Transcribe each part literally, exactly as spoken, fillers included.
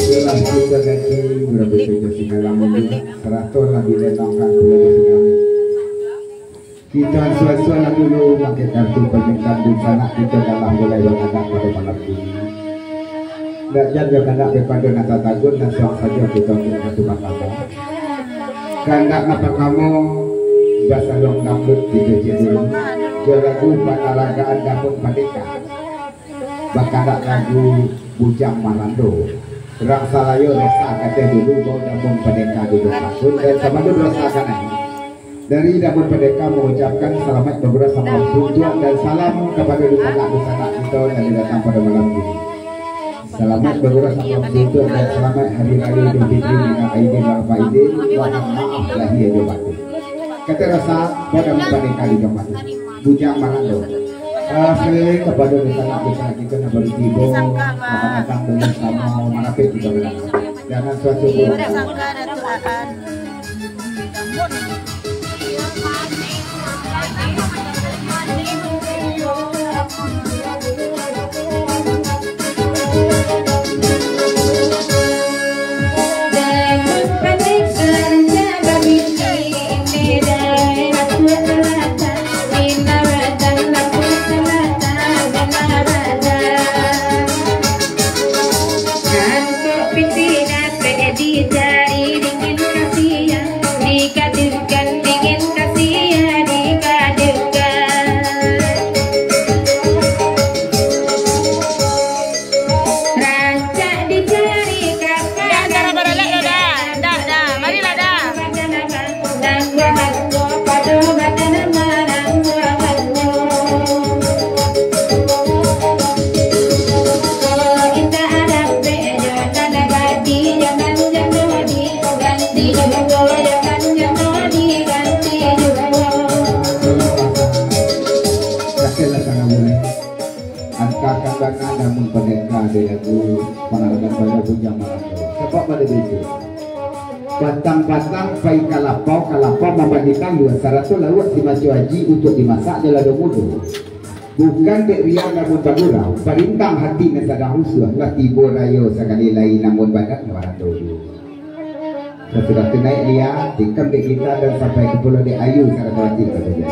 Itulah kita ganti berapa saja singgalang itu. Seratus lah dilenongkan pulau di singgalang. Kita suai-suai lah dulu pakai kartu permintaan di sana kita dalam mulai bakadak pada malam ini. Ndak jan jo kandak daripada nan tatagun nan suang sajo kita untuk kartu pertama. Kandak nan pertama, basalon dangdut di P J dulu. Jo lagu panaragaan Damun Pandeka. Bakandak lagu Bujang Marando. Rang Salayo Resa Kateh dulu, bau Damun Pandeka dulu. Dan sabandum rasa kanai. Dari Damun Pandeka mengucapkan selamat bergura samalam suntuak dan salam kepada dunsanak-dunsanak kita yang datang pada malam ini. Selamat bergura samalam suntuak dan selamat Hari Raya Idul Fitri dengan Aidin wal Faidin. Mohon maaf lahir dan batin. Kata rasa, pada muka deka di jambatan. Bujang Marando. Ah, sekali lagi kepada dunsanak-dunsanak kita yang baru tiba, selamat datang dengan sama marapek kita berada. Jangan suatu. Rancak dicari kapan. Dah, dah, dah, dah, dah. Dah, dah. Marilah, dah. Rasakanlah sangat boleh. Antakan bana Damun Pandeka dari lagu Pangaragan Bana Bujang Marando. Sabab pada baitu. Patang-patang pai ka lapau, ka lapau mambali talua, sarato lauak si Maco Aji untuak dimasak jo lado mudo. Bukan dek riang namun bagurau, parintang hati nan sadang rusuah, lah tibo rayo sakali lai namun badan marando juo. Sasudah tu naiak lia, tikam dek gitar dan sampai ka pulo dek ayu sarato ati ka bajai.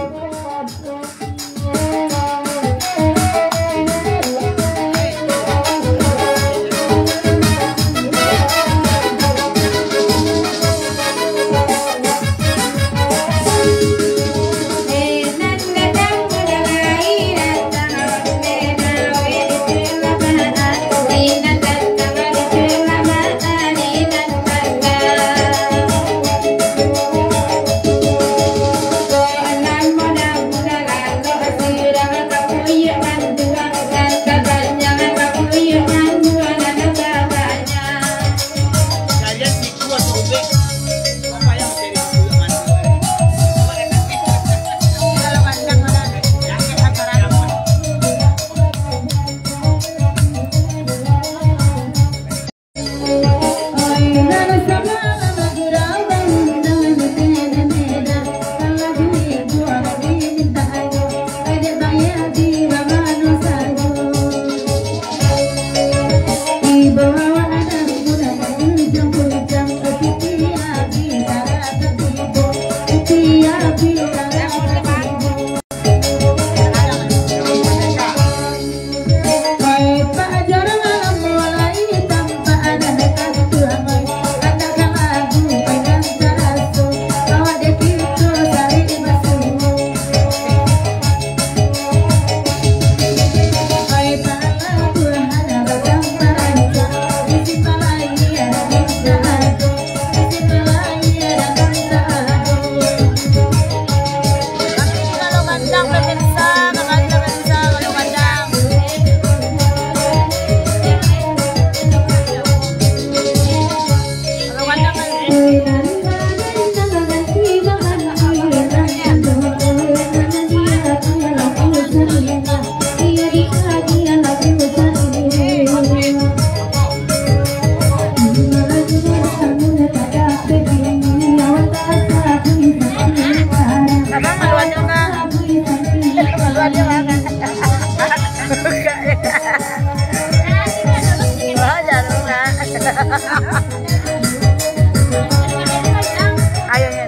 Buka, ya. Oh, jangan buka. Ayo, ayo.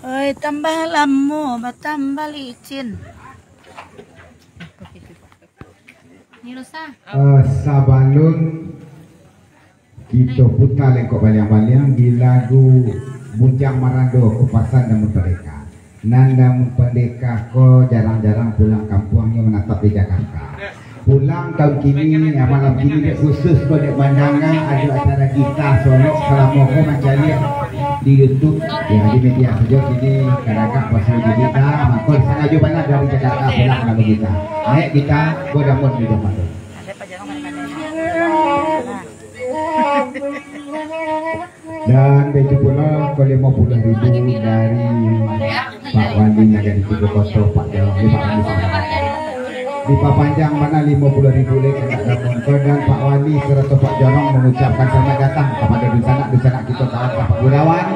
Oi, tambah lamo, batambah licin. Ni rusak. Eh, sabalun kito puta lengkok baliang-baliang di lagu Bujang Marando, Kupasan Damun Pandeka. Nan Damun Pandeka ko jarang-jarang pulang kampuang, nyo manatap di Jakarta. Pulang tahun kini, ya, malam kini dek khusus ko dek mandanga ado acara gitar solo salamo ko mancaliak di YouTube, ya, di media sajo kini karagak pasal di gitar, mako disangajo bana dari Jakarta pulang malam gitar. Naik gitar, ko Damun di rumah tu. Dan baitu pulo ko limo puluah ribu dari Pak Wali Nagari Tigo Koto, Pak Dewan, Pak Wali. Dipapanjang bana limo puluah ribu lai kandak Damun ko, dan Pak Wali sarato Pak Jorong mangucapkan salamat datang kapado dunsanak-dunsanak kito, kawan kapagurauan,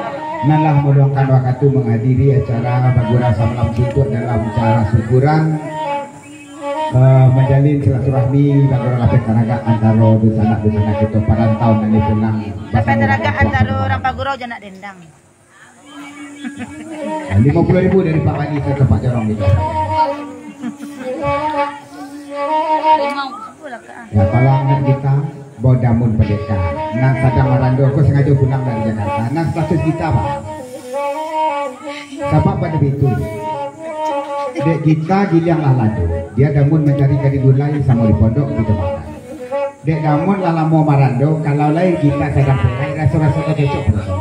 nan lah maluangkan wakatu manghadiri acara bagurau samalam suntuak dalam acara syukuran eh, manjalin silaturahmi, bagurau lapeh taragak antaro dunsanak-dunsanak kito parantau nan di pulang. Lapeh taragak antaro urang Pagurau jo anak Dendang. Nah, limo puluah ribu dari Pak Wali sarato Pak Jorong gitu. Ya, tolong nak kita. Bo Damun Pandeka. Nan sadang marando ko sangajo pulang dari Jakarta. Nan status kita, Pak. Sabab pado itu, dek kita giliang lah lado, dia Damun mancari kari gulai samo di pondok kita makan. Dek Damun lah lamo marando, kalau lai kita sadang perai, raso-raso ka cocok pado.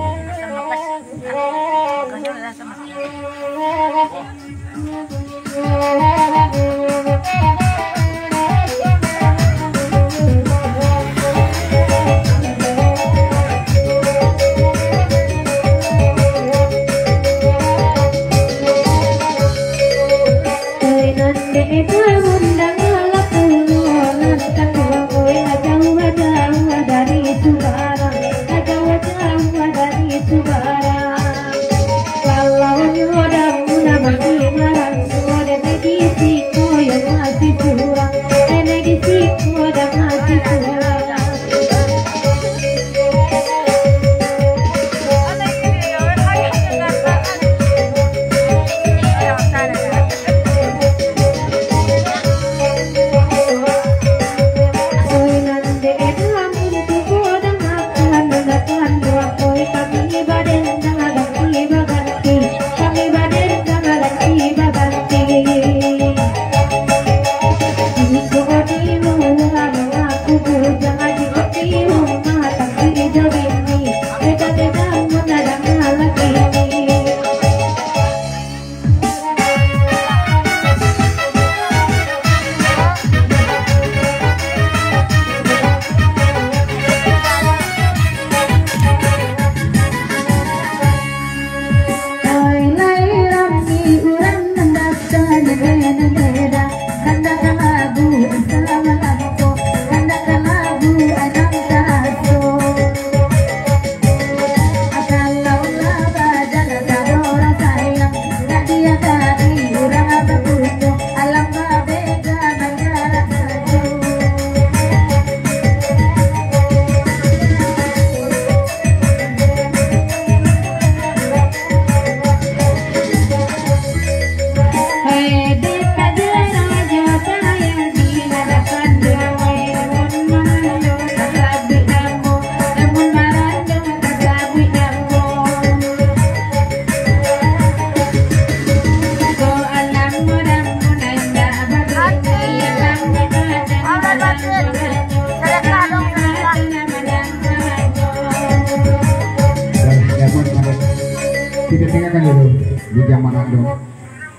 Dengarkan dulu, Bujang Manado.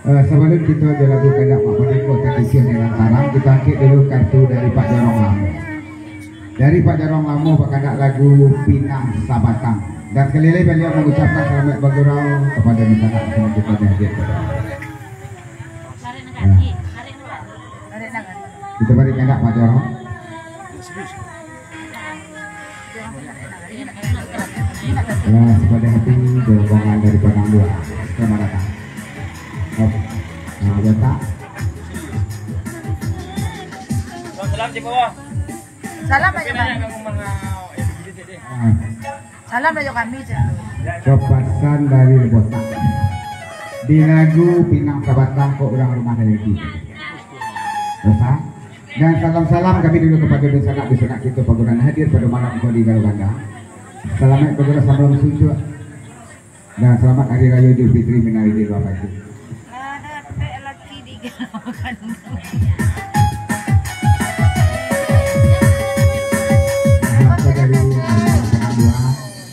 Eh, sebelum kita ada lagu kandak Mak Paniko terkisah dengan tarang, kita angkat dulu kartu dari Pak Jorong Lamo. Dari Pak Jorong Lamo, bakandak lagu Pinang Sabatang. Dan sekali lagi beliau mengucapkan selamat bagurau kepada masyarakat yang kita hadir. Nah. Kita bari kandak Pak Jorong. Ya, sepada hati rombongan dari Padang Dua. Selamat datang. Oke. Nah, ya, Pak. Salam di bawah. Salam aja, Bang. Nah. Salam dari kami, cak. Kepasan dari Botak. Di lagu Pinang Sabatang kok urang rumah dari kita. Botak. Dan salam-salam kami dulu kepada dunsanak-dunsanak kita pagunan hadir pada malam ko di Galugandang. Salamaik bagurau sabalun suntuak. Dan selamat Hari Raya Idul Fitri minal aidin wal faizin. Lah dapek laki di Galugandang. Nah, kita dari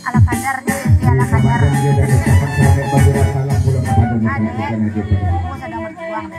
Ala kadar, dia ala kadar. Ada. Aku sedang berjuang.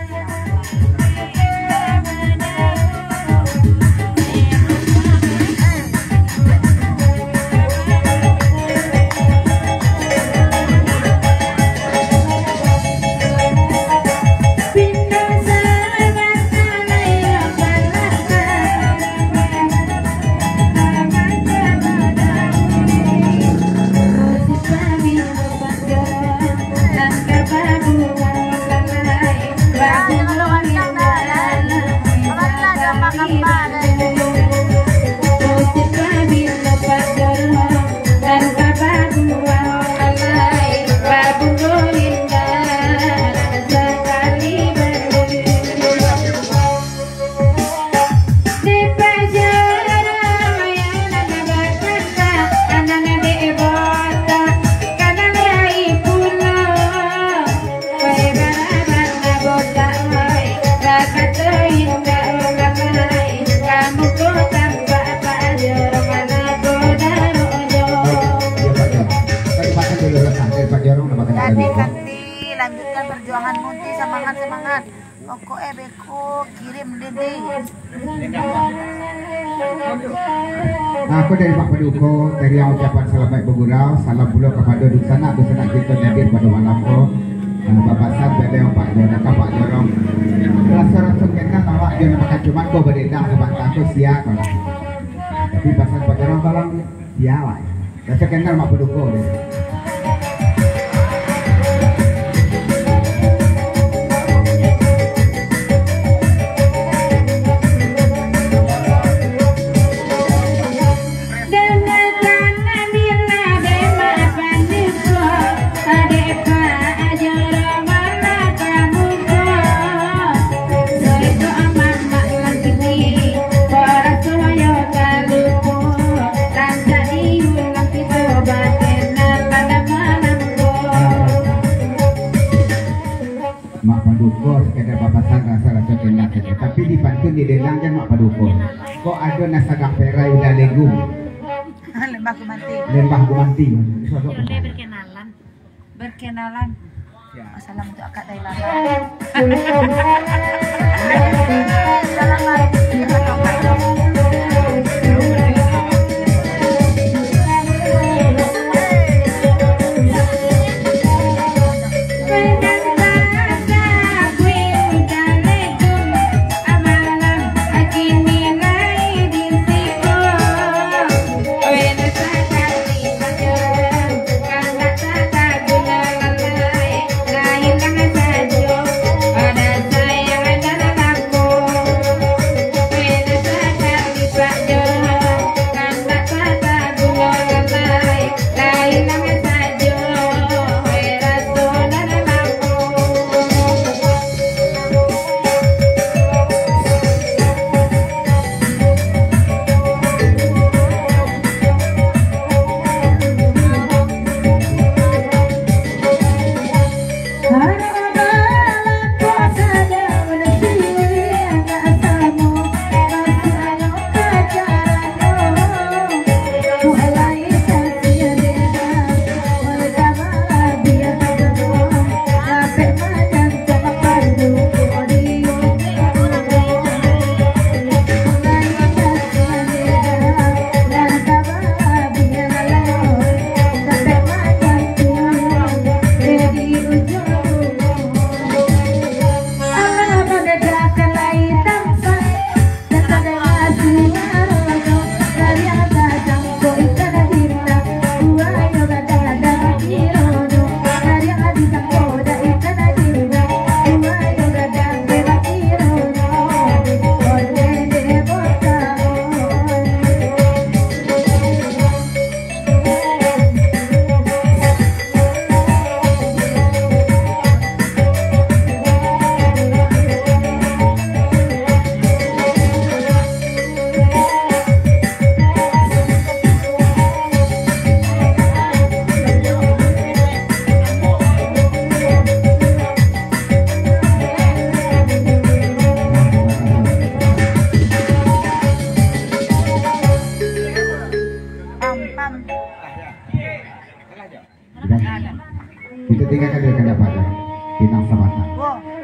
Jadi, Kati, lanjutkan perjuangan Munti, semangat, semangat. Pokok e beko kirim dede. Aku dari Pak Paduko, tariang ucapan salamaik bagurau, salam pulo kapado dunsanak-dunsanak kito nan hadir pado malam ko. Ah, bapasan dari Pak Jorong, ka Pak Jorong. Raso-raso kenal awak jo nan makan cuman ko badendang sabanta ko sia ko lah. Tapi pasan Pak Jorong tolong sia awak. Raso kenal Mak Paduko ni. Mak Paduko sakadar bapasan raso-raso kendak sajo. Tapi di pantun di dendang jan Mak Paduko. Kok ado nan sadang perai udah legu. Lembah Gumanti. Lembah Gumanti. Sosok. Berkenalan. Berkenalan. Ya. Salam untuk akak dari Lala.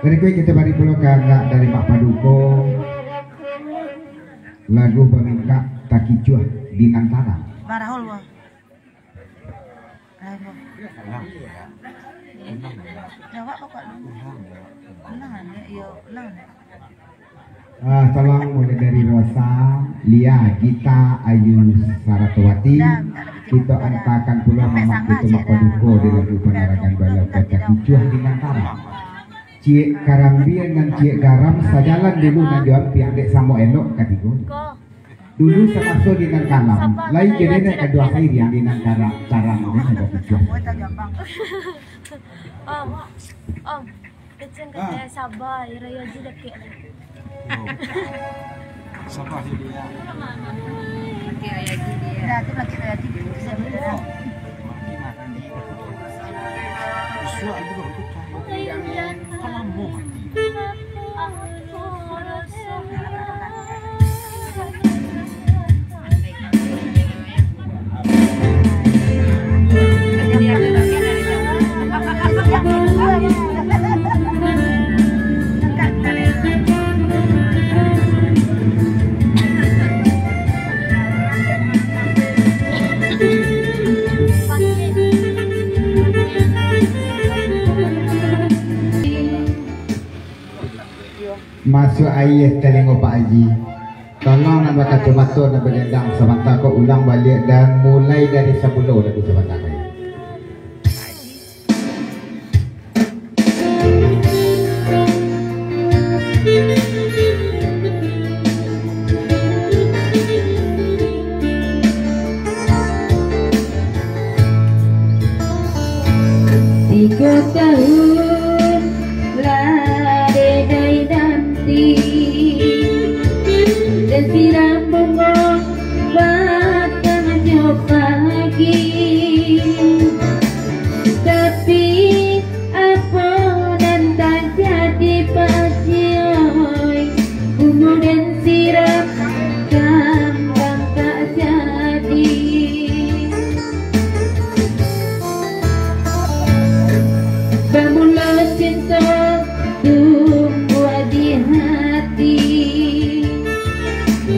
Barikuik kito bari pulo ka anak dari Mak Paduko, lagu pamintak Takicuah di Nan Tarang. Barahol, wah. Lain, wah. Ulang, ya. Ulang, ya. Jawab, Bapak, dulu. Ulang, ya. Ulang, ya. Iyo, ulang, ya. Ah, tolong mulai dari Rosa, Lia, Gita, Ayu, Saratowati. Kito antakan pulo mamak kito Mak Paduko di lagu Panaragan Balau Kota Kicuah di Nan Tarang. Ciek karambia nan ciek garam, sajalan dulu nan jo ampiang, dek samo elok katigo. Dulu samaso di Nan Kalam, lai jo nenek kadua sairiang di Nan Kara-, Tarang, di Nan Kicuah. Om, om. Kecil Ah. Katanya sabar, Raya Haji dakek lah. Oh. Sabar je dia. Laki Raya Haji dia. Dah, tu laki Raya Haji dia. Bisa dulu dah. Isuak juga tu cahaya. Kan lama mati. Masuak aia talingo Pak Haji. Tolong nan bakacomato, nan badendang sabanta ko ulang baliak dan mulai dari samulo lagu sabanta ko. Tigo tahun lah dedaik nanti, den siram bungo patang jo pagi. Tapi, apo nan tajadi, Pak Haji, oi? Bungo den siram, kambang tak jadi. Bamulo cinto tumbuah di hati.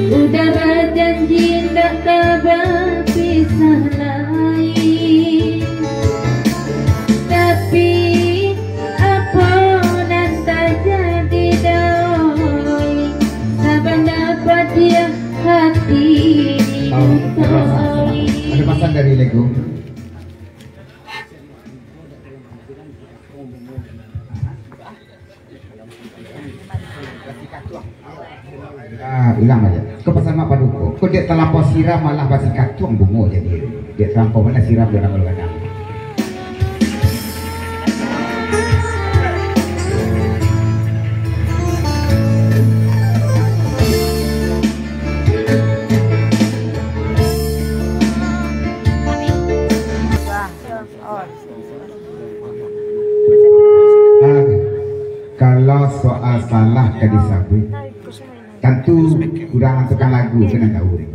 Udah bajanji ndak ka bapisah lai. Tapi, apo nan tajadi doi? Sabana padiah hati. Tahu, ada pesan, ada pesan dari Lego. Ah, ulang aja. Ko pasal mak paduko. Ko dek talampau siram malah basikatuang bungo jadi. Dek talampau mana siram dalam malu gadang. Ah, kalau soal salah ka disabuik, tantu urang mantukan lagu kan nan tahu dek.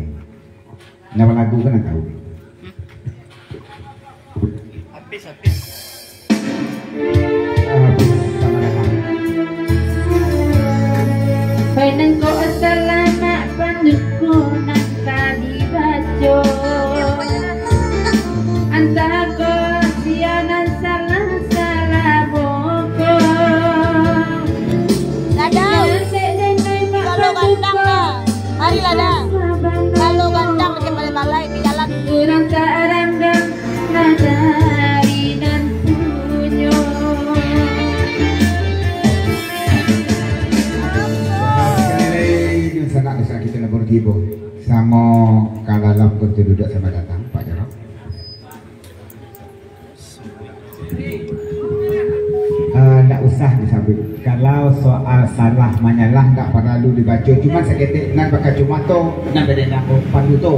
Nan balagu kan nan tahu. Habis, habis. Ah, habis, sama datang. Pai nangko salah mak paduko nan ka dibaco. Antah ko sia nan salah-salah boko. Ladau. Kalau gandang lah. Marilah dah. Kalau gandang macam balai-balai di jalan. Urang tarandam nadari nan punyo. Sanak-sanak kita nomor tiga. Samo ka dalam bentuk duduk sama datang, Pak Jarot. Ah, ndak usah disabuik. Kalau soal salah manyalah ndak paralu dibaco, cuma saketek nan bakacomato, nan badendang ko panuto.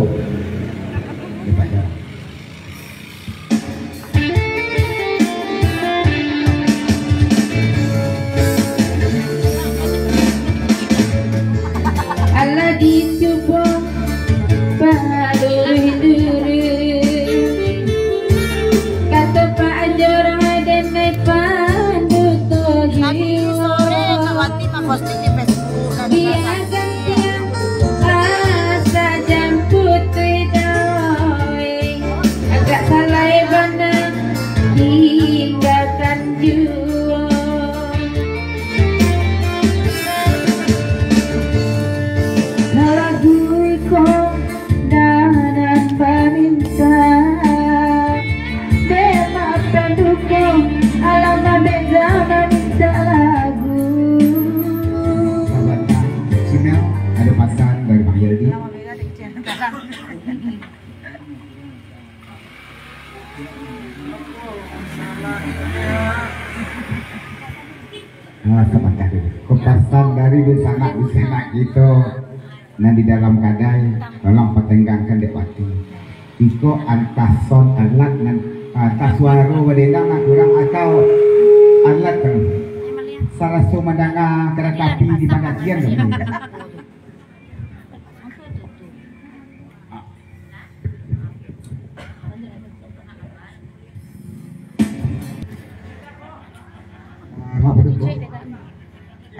Dibaco. Alah dicubo paluruih-luruih, kato Pak Anjorang den nai panduto jiwa. Iya gantiang asa jampuik doi, agak salai bana tinggakan juo. Lagu iko danan maminta, dek maaf pandukung, alamah beza maminta lagu. Sahabat Cimel, ada pasan dari Bang Yodi. Ah, sabanta dulu. Ko pasan dari dunsanak-dunsanak kito nan di dalam kadai, tolong patenggangkan dek Wati. Iko antah sound alat nan, antah suaro badendang nan kurang atau alat kan. Saraso mandanga karatapi di pandakian kan.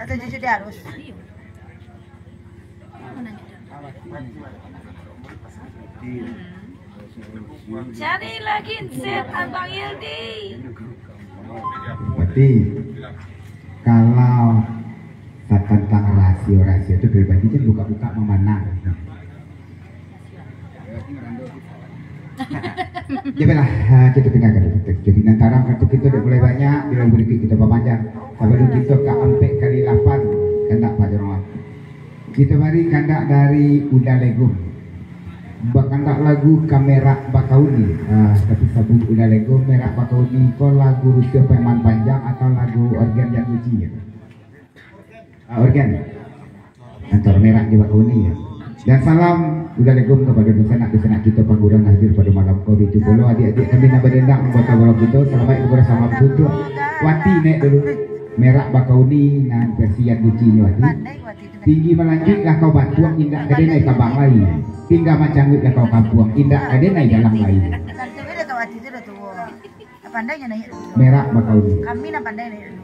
Atau jujur dia harus. Cari lagi set Abang Yildi. Berarti kalau satantang rahasia-rahasia tu pribadi kan buka-buka mamanah. Ya baiklah, ha, kita dengarkan dulu. Jadi, nan tarang kartu kito dak mulai banyak, bila berikut kita papanjang. Sabalun kito ka ampek kali lapan, kandak Pak Jorong. Kita mari kandak dari Uda Legum. Bakandak lagu Ka Merak Bakauni. Ah, tapi sabuik Uda Legum, Merak Bakauni ko lagu Rusia Paiman Panjang atau lagu organ Jan Uji gitu. Ah, organ. Antaro Merak jo Bakauni ya. Dan salam Uda Legum kapado dunsanak-dunsanak kito pangurang hadir pado malam ko. Baitu pulo adiak-adiak kami nan badendang anggota golong kito, salamaik babarasamo suntuak. Wati naiak dulu. Merak Bakauni nan versi Jan Uji nyo Wati. Tinggi malanjuik lah kau batuang, indak ka denai kabang lai. Tingga mancanguik lah kau kampuang, indak ka denai dalang lai. Santuik dah tu, Wati tu dah tuo. Pandai nyo naiak dulu. Merak Bakauni. Kami nan pandai naiak dulu.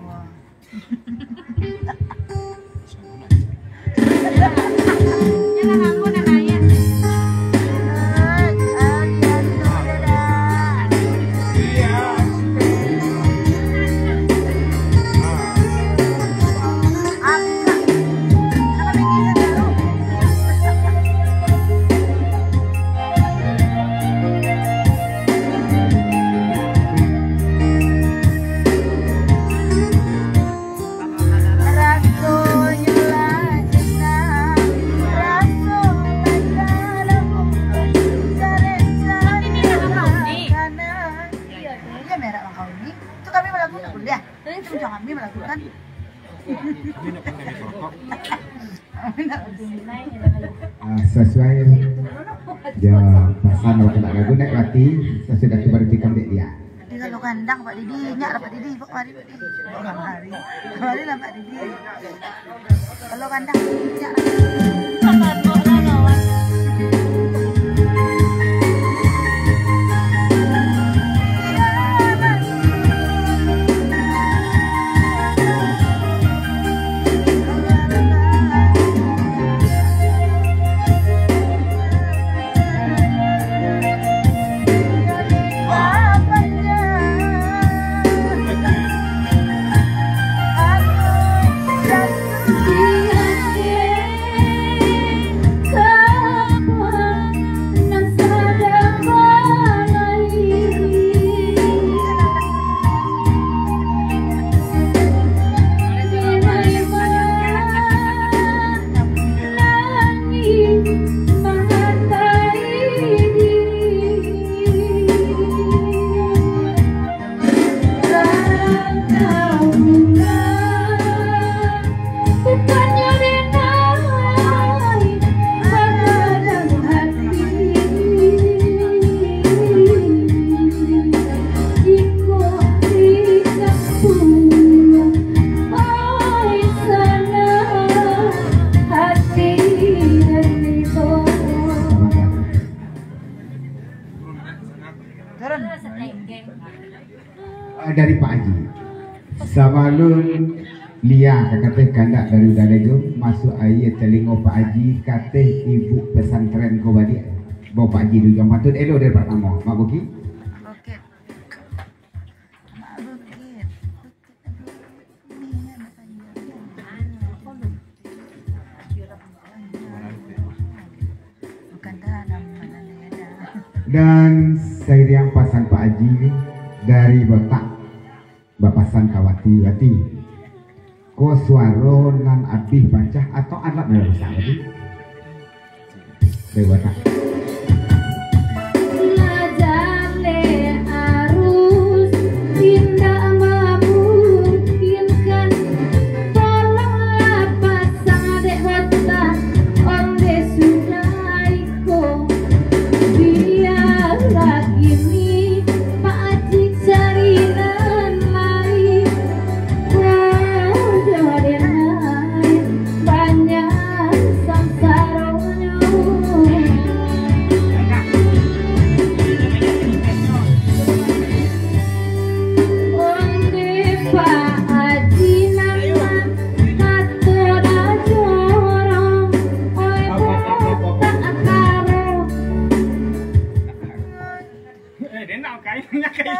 Iya, Merak Bakauni. Itu kami malakukan kuliah. Itu macam kami malakukan. Ah, sasuai jo pasan awak nak lagu naik Wati, sasudah tu baru tikam dek dia. Jadi kalau kandang Pak Didi, nyak lah Pak Didi, Pak Wari. Kamari. Kamari lah, Pak Didi. Kalau kandang, nyak lah. Turun. Ah, dari Pak Haji. Sabalun Lia ka kateh kandak dari udara tu, masuak aia talingo Pak Haji, kateh ibu pesantren ko baliak. Bawa Pak Haji dulu, yang patut elok dari pertama. Mak Boki? Oke. Mak Boki. Dan sairiang pasan Pak Haji dari Botak. Bapasan ka Wati, Wati, ko suaro nan abih pacah atau alat nan rusak, Wati? Dari Botak. Tolonglah pasang dek Botak, ondeh sudah. Ko, bialah kini Pak Haji cari nan lain. Podo den ai, banyak sangsaronyo. Ondeh Pak Haji nan Kato dah jorong, oi botak karo. Eh, dia nak kain, nak kain.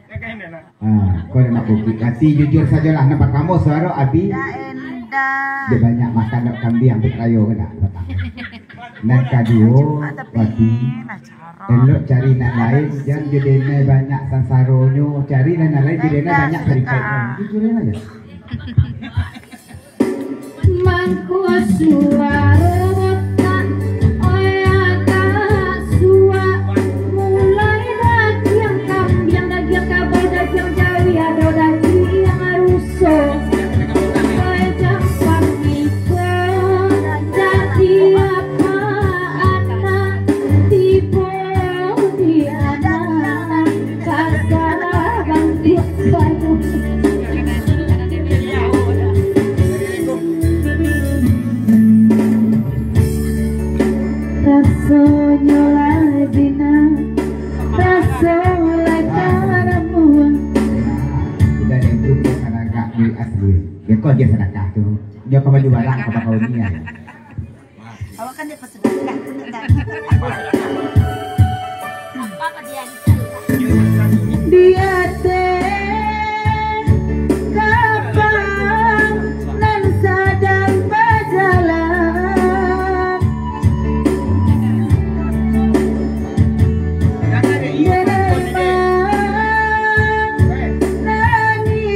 Nak kain dia nak. Ah, kau nak bukti. Wati jujur sajolah. Nan partamo suaro Abi. Dah endah. Dia banyak makan dek kambiang tu rayo ke nak? Nan kaduo, Wati. Elok cari nan lain, jan jo denai banyak sansaronyo. Cari nan lain, jo denai banyak saripek. Jujur aja. Mangko suaro botak, oi agak suak. Mulai dagiang kambiang, dagiang kabau, dagiang jawi, ado dagiang ruso. Oi jan pamiko, jadi apak anak tibo di anak. Rasonyo lah jinak, raso lah karamuah. Sudah, dia tu bukan agak duit asli. Dia kau dia sadakah tu. Dia kau baju barang kau bakal ni ya. Awak kan dia pesedekah tu, nak tanya. Apa dia di ateh kapang nan sadang bajalan. Nani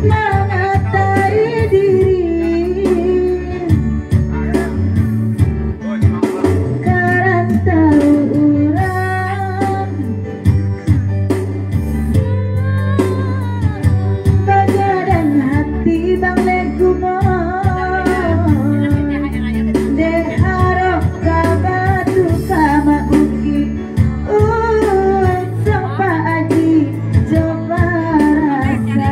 mamatai diri. Karantau urang bagadang hati bang lek gumo. Dek harok ka batu ka mabukik. Untuang Pak Haji jo parasaian.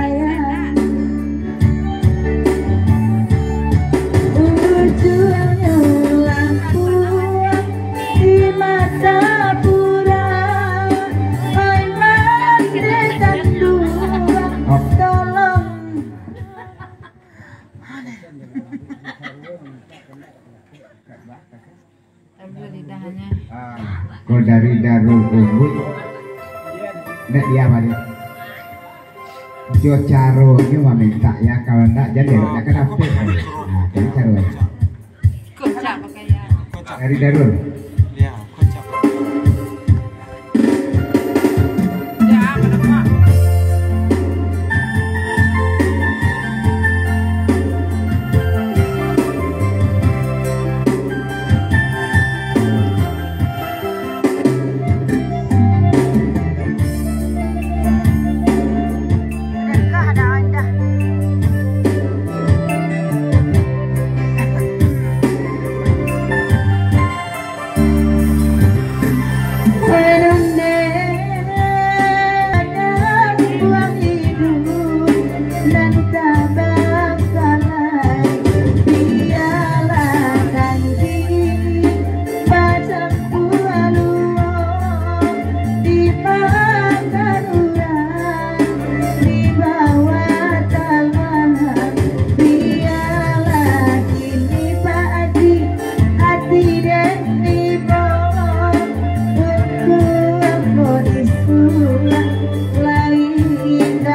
Ujuangnyo lampuang di mata budak. Oi mandeh tanduang, tolong. Ambil lidahnya. Ah, kalau dari Darul Ubud, ndak dia balik. Dio caronyo mamintak ya, kalau ndak, jan dia ndak ka dapek. Nah, jadi caronyo. Kocak pakai ya. Dari Darul. Ya, kocak.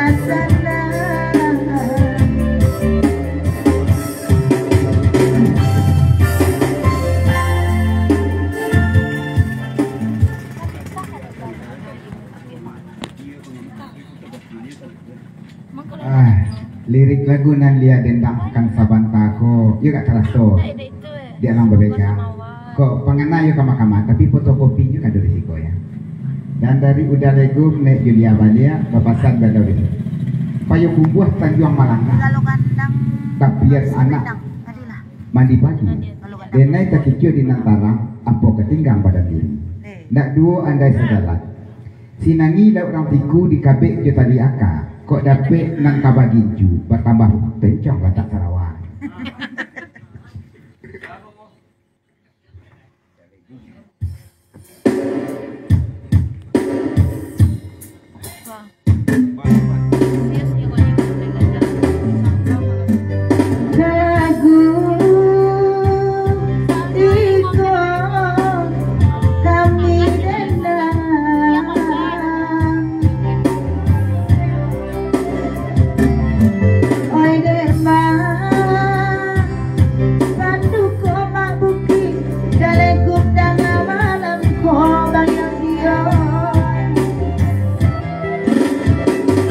Ah, lirik lagu nan Lia dendangkan sabanta ko, iyo gak taraso. Di alang babega. Kok pangana iyo kama-kama, tapi fotokopinyo kan dari siko ya. Dan dari Uda Legum, Nek Julia baliak, bapasan baliau di siko. Payo Kumbuah Tanjuang Malangga. Tapian anak mandi pagi. Denai takicuah di nan tarang, apo katinggang badan diri. Ndak duo andai sajalan. Sinangi lauak rang tiku dikabek jo tali aka, kok dapek nan ka bagincu, batambah pencong latak sarawa. Lagu iko kami dendang. Oi dek ma, pandu ko mak bukik, dalai gudang malam ko bayang dio.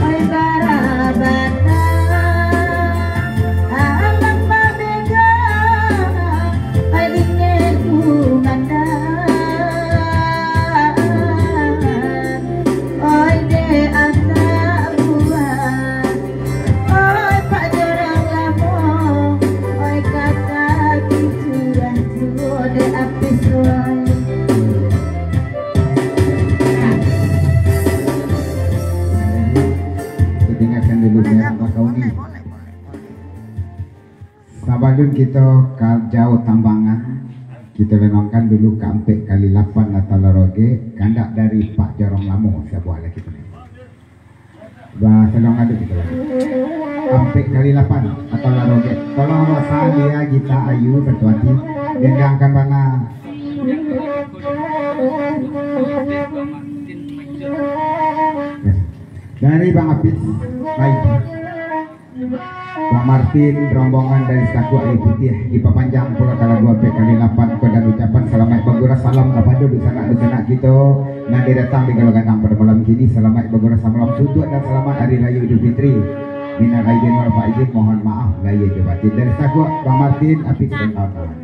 Oi barabana, amak mabega, oi ingin kumandang. Oi dek anak buah, oi Pak Jorang Lamo, oi kata kicuah juo dek Apis, oi. Kita dengarkan dulu merah bakau ni. Sabalun kito ka jauah tambangan, kito renungkan dulu ka ampek kali lapan atau larogek, kandak dari Pak Jorong Lamo sabuah lagi tu. Ba, tolong adu kito lagi. Ampek kali lapan atau larogek. Tolong Rosa, Lia, Gita, Ayu, Satuati, dendangkan bana. Dari Bang Apis, baik. Bang Martin, rombongan dari Sitakuak Ayu Putiah, dipapanjang pulo ka lagu ampek kali lapan ko dan ucapan salamaik bagurau salam kapado dunsanak-dunsanak kito nan didatang di Galo Gandang pado malam kini. Salamaik bagurau salam suntuak dan salamaik Hari Rayo Idul Fitri. Minal aidin wal faizin, mohon maaf lahia jo batin. Dari Sitakuak, Bang Martin, Apis dan kawan-kawan.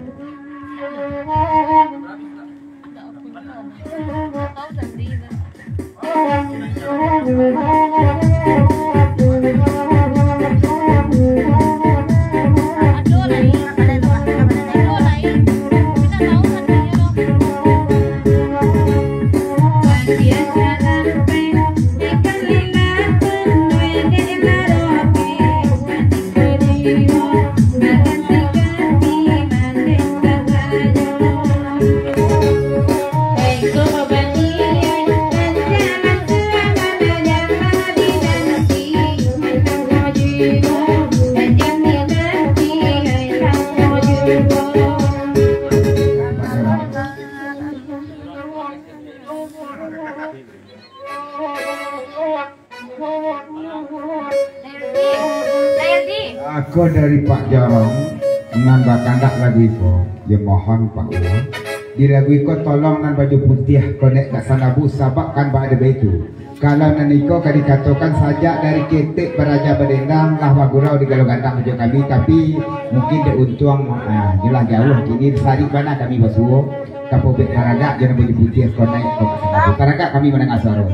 Ako dari Pak Jorong, nan bakandak lagu iko, yo mohon Pak Uwo, di lagu iko tolong nan baju putiah konek ka sanabu, sabab kan ba ado baitu. Kalau nan iko ka dikatokan sajak dari ketek baraja badendang lah bagurau di Galo Gandang jo kami, tapi mungkin dek untuang, ah, jelah jauah, kini sarik bana kami basuo, kapobek maragak jo nan baju putiah konek ka sanabu. Taragak kami mandanga suaro.